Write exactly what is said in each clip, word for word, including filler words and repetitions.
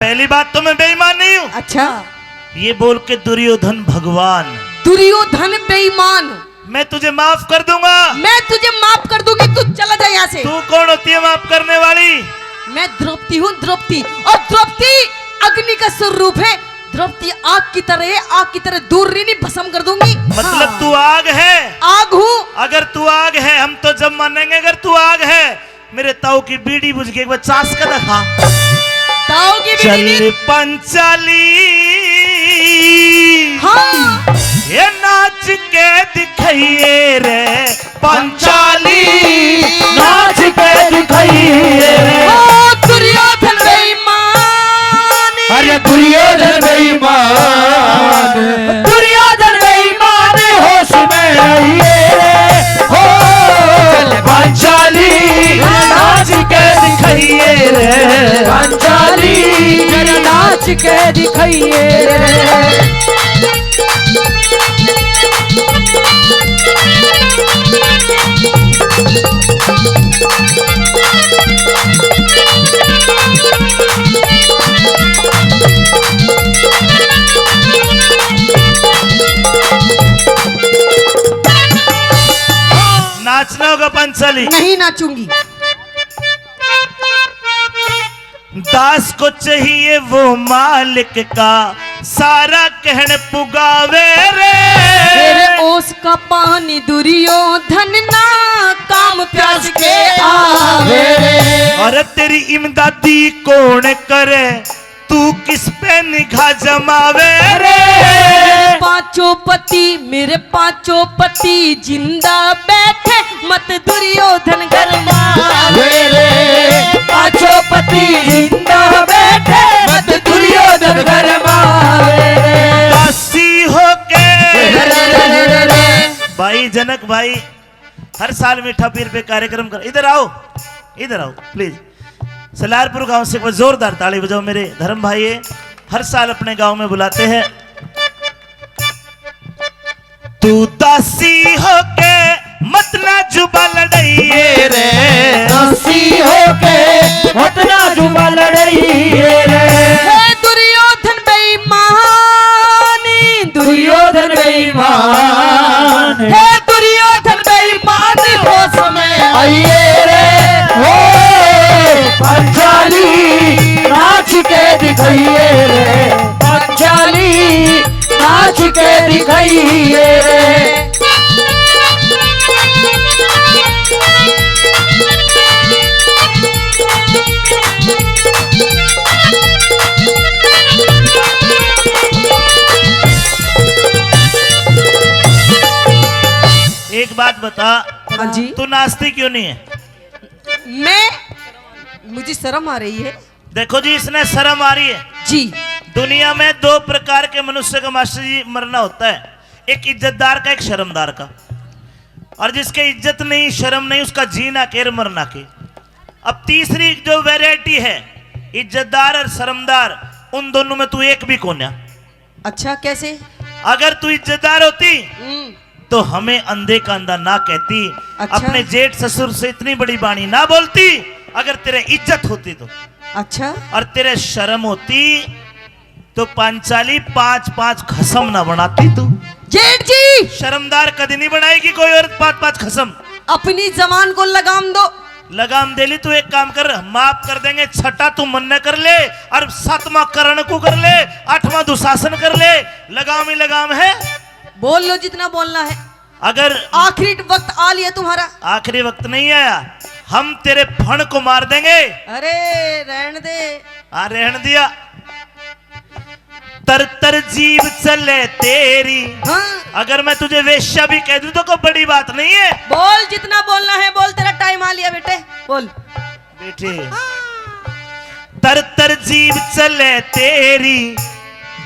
पहली बात तो मैं बेईमान नहीं हूँ। अच्छा। ये बोल के दुर्योधन भगवान। दुर्योधन बेईमान। मैं तुझे माफ कर दूंगा। मैं तुझे माफ कर दूंगी, तू चला जा यहाँ से। तू कौन होती है माफ करने वाली? मैं द्रौपदी हूँ, द्रौपदी। और द्रौपदी अग्नि का स्वरूप है। द्रौपदी आग की तरह है, आग की तरह दूर रही, नहीं भस्म कर दूंगी। मतलब हाँ। तू आग है? आग हूँ। अगर तू आग है, हम तो जब मानेंगे अगर तू आग है। मेरे ताऊ की बीड़ी बुझ गई, एक बार चास के दिखा। ताऊ की बीड़ी चल नहीं। पंचाली। हाँ। ये नाच के दिखाइए रे पंचाली, नाच के दिखाइए रे। ओ दुर्योधन बेईमान। अरे दुर्योधन बेईमान, दुर्योधन बेईमान, होश में आइए रे। हो चल पंचाली, नाच के दिखाइए रे पंचाली, जरा नाच के दिखाइए रे। नाचना होगा पंचाली। नहीं नाचूंगी। दास को चाहिए वो मालिक का, सारा कहण पुगावे रे। तेरे ओस का पानी दुर्योधन ना, काम प्यास के आवे रे। और तेरी इमदादी कौन करे, तू किस पे निगाह जमावे रे? पांचों पति, मेरे पांचों पति जिंदा बैठे, मत दुर्योधन गरमावे रे। पांचों पति जिंदा बैठे, मत दुर्योधन गरमावे रे। दासी होके भाई जनक भाई, हर साल मीठा पीर पे कार्यक्रम कर, इधर आओ, इधर आओ प्लीज। सलारपुर गांव से एक बार जोरदार ताली बजाओ मेरे धर्म भाई, हर साल अपने गांव में बुलाते हैं। तू दासी होके मत ना जुबा लड़ाइए रे। दासी होके मत ना जुबा लड़ाइए रे। हे दुर्योधन बेईमान, दुर्योधन बेईमान। हे दुर्योधन बेईमान, होश में आइए रे। हो पंचाली, नाच के दिखाइए रे। पंचाली, नाच के दिखाइए रे। एक बात बता, हाँ जी। तू नाचती क्यों नहीं है? मैं, मुझे शर्म आ रही है। देखो जी, इसने शर्म आ रही है। जी। दुनिया में दो प्रकार के मनुष्य का मास्टर जी मरना होता है, एक इज्जतदार का, एक शर्मदार का। और जिसके इज्जत नहीं, शर्म नहीं, उसका जीना के मरना के। अब तीसरी जो वैरायटी है, इज्जतदार और शर्मदार, उन दोनों में तू एक भी कोन्या। अच्छा, कैसे? अगर तू इज्जतदार होती हम्म। तो हमें अंधे का अंधा ना कहती। अच्छा। अपने जेठ ससुर से इतनी बड़ी बाणी ना बोलती, अगर तेरे इज्जत होती तो। अच्छा। और तेरे शर्म होती तो पांचाली पांच पांच खसम ना बनाती तू। जेठ जी। शर्मदार कदी नहीं बनाएगी कोई औरत पांच पांच खसम। अपनी जबान को लगाम दो। लगाम दे ली। तू एक काम कर, माफ कर देंगे, छठा तू मन्ने कर ले और सातवां करण को कर ले, आठवां दुशासन कर ले, लगाम ही लगाम है। बोल लो जितना बोलना है। अगर आखिरी वक्त आ लिया तुम्हारा। आखिरी वक्त नहीं आया, हम तेरे फण को मार देंगे। अरे रहन दे। हाँ, रहन दिया। तर तर जीभ चले तेरी। हाँ। अगर मैं तुझे वेश्या भी कह दूं तो कोई बड़ी बात नहीं है। बोल, जितना बोलना है बोल, तेरा टाइम आ लिया बेटे, बोल। बेटे, हाँ। तर तर जीभ चले तेरी,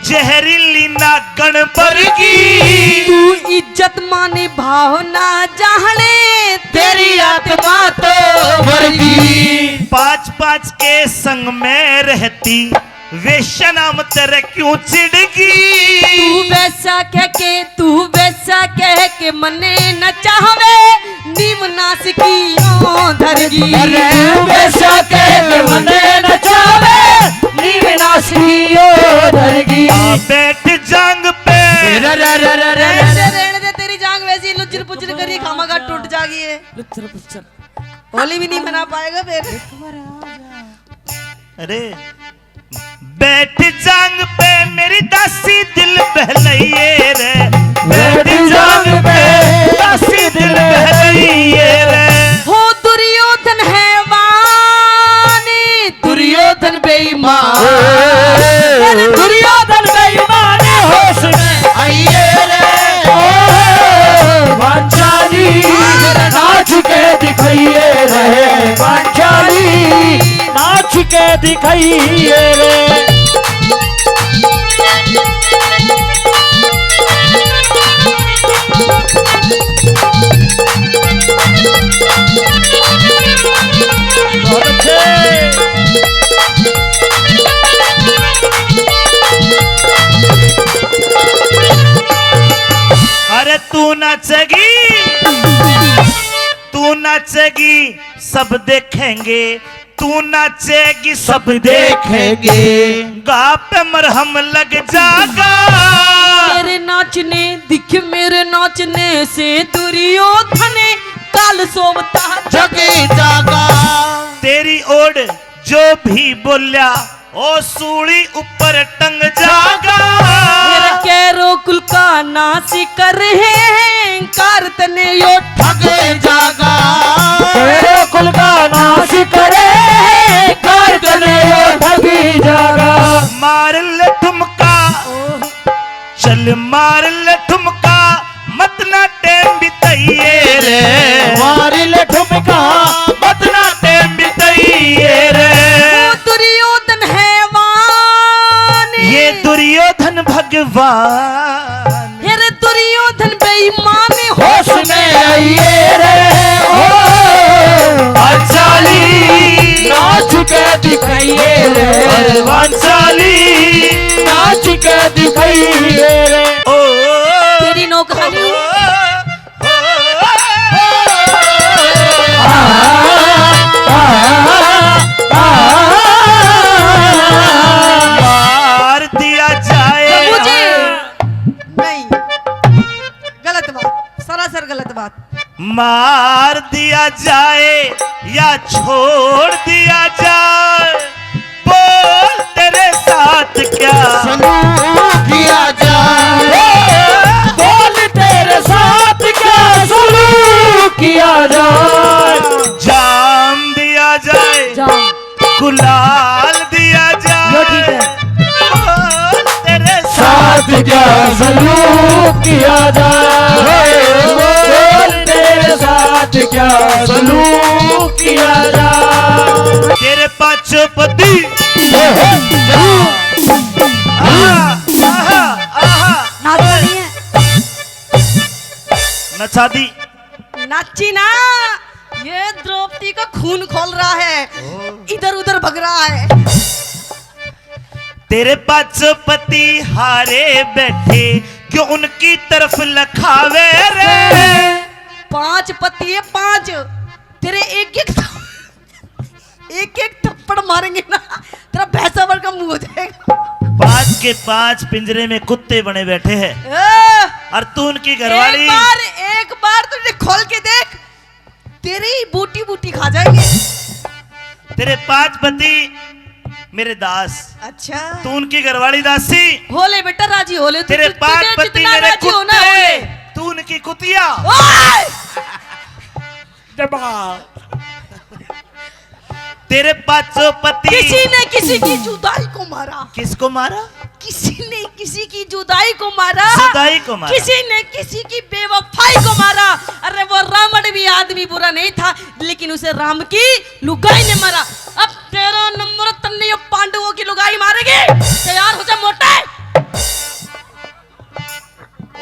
जहरीली नागण बरगी। तू इज्जत माने भाव ना जाने, तेरी आत्मा तो मरगी। पाँच पाँच के संग में रहती, वेश्या नाम तेरे क्यों चिड़गी? तू वैसा कह के, तू वैसा कह के मने न चाहवे, नीम नासकी ओ धरगी। अरे बेशक के मने नचावे, नीम नासकी ओ धरगी। आ बैठ जांग पे। रे, रे, रे, रे, रे। रहने दे, रहने दे, तेरी जांग वैसी लुचर पुचर करी खामा का टूट जागी है। लुचर पुचर। होली भी नहीं मना पाएगा फिर। अरे बैठ जांग पे मेरी दासी दिल बहलाइए रे, बैठ जांग पे दासी दिल बहलाइए रे। हो दुर्योधन हैवान, दुर्योधन बेईमान, अरे दुर्योधन बेईमान होश में आइए रे। ओ पांचाली नाच के दिखाइए रे, पांचाली नाच के दिखाइए रे। बहुत अच्छे। अरे तू नाचेगी, तू नाचेगी, सब देखेंगे, तू नाचेगी, सब देखेंगे। गा पे मरहम लग जागा। मेरे नाचने दिख, मेरे नाचने से दुर्योधन काल सोवता जग जागा। तेरी ओर जो भी बोल्या, ओ सूली ऊपर टंग जागा। मेरे कैरो कुल का नाश करे है, कार तने यो ठग जागा। कैरो कुल का नाश करे है, कार तने यो ठग जागा। मार ले ठुमका, चल मार ले ठुमका, मत ना टेम बिताइए रे। मार ले ठुमका, मत ना टेम बिताइए रे। ओ दुर्योधन हैवान। ये दुर्योधन भगवान। हे रे दुर्योधन बेईमान, होश में आइए रे। ओ पांचाली नाच के दिखाइए रे। पांचाली नाच के दिखाइए रे। ओ तेरी नौकरानी। मार दिया जाए। प्रभु जी, नहीं, गलत बात, सरासर गलत बात। मार दिया जाए या छोड़ दिया जाए, बोल तेरे साथ क्या सलूक किया जाए। बोल तेरे साथ क्या सलूक किया जाए। जाम दिया जाए, जाम। गुलाल दिया जाए। यो ठीक है। बोल तेरे साथ क्या सलूक किया जाए। बोल तेरे साथ क्या सलूक किया जाए। तेरे पांचों पति। आहा, आहा, आहा। नाचना नहीं है। नचा दी। नाची ना, ये द्रौपदी का खून खोल रहा है, इधर उधर भग रहा है। तेरे पांचों पति हारे बैठे, क्यों उनकी तरफ लखावे रे। पांच पति है, पांच। तेरे एक एक एक एक थप्पड़ मारेंगे ना, तेरा भैंसा भर का मुंह हो जाएगा। पांच के पांच पिंजरे में कुत्ते बने बैठे हैं। ए, और तू उनकी घरवाली। एक बार, एक बार तुझे खोल के देख, तेरी बूटी बूटी खा जाएंगे। तेरे पांच पति मेरे दास। अच्छा। तू उनकी घरवाली दासी। हो ले बेटा, राजी हो ले। तू, तेरे तू, पांच तुझे पति जितना मेरे राजी हो ना, हो कुत्ते। ले। तू उनकी कुतिया। ओए! जवाब। तेरे पांचों पति। किसी ने किसी की जुदाई को मारा। किसको मारा? किसी ने किसी की जुदाई को मारा। जुदाई को मारा। किसी ने किसी की बेवफाई को मारा। अरे वो रावण भी आदमी बुरा नहीं था, लेकिन उसे राम की लुगाई ने मारा। अब तेरह नंबर तन्ने यो पांडवों की लुगाई मारेगी। तैयार हो जा मोटे।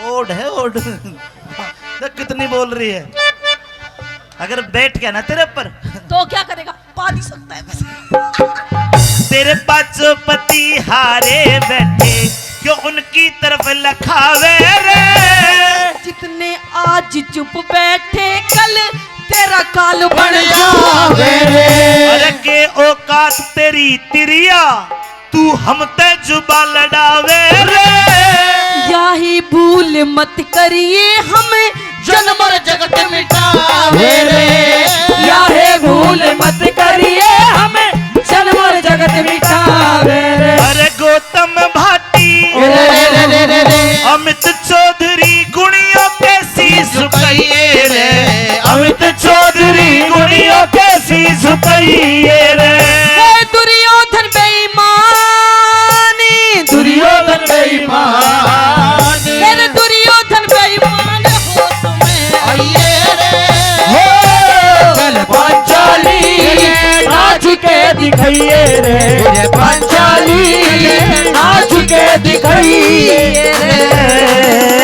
ओढ़ है, ओढ़। देख कितनी बोल रही है। अगर बैठ गया ना तेरे पर। तो क्या करेगा? पा नहीं सकता है बस। तेरे पांचों पति हारे बैठे, क्यों उनकी तरफ लखावे रे। जितने आज चुप बैठे, कल तेरा काल बन जावे रे। अरे के औकात तेरी तिरिया, तू हम ते जुबा लड़ावे रे। याही भूल मत करिए, हम जन्म और जगत मिटावे रे। याही भूल मत करिए, हम जन्म और जगत मिटावे रे। अरे गौतम भाटी, अमित चौधरी गुणियों के शीश झुकाइए रे। अमित चौधरी गुणियों के शीश झुकाइए रे। ए दुर्योधन बेईमान, दुर्योधन बेईमान। ए दुर्योधन बेईमान, होश में आइए रे। हो। चल पांचाली नाच के दिखाइए रे। पांचाली नाच के दिखाइए रे।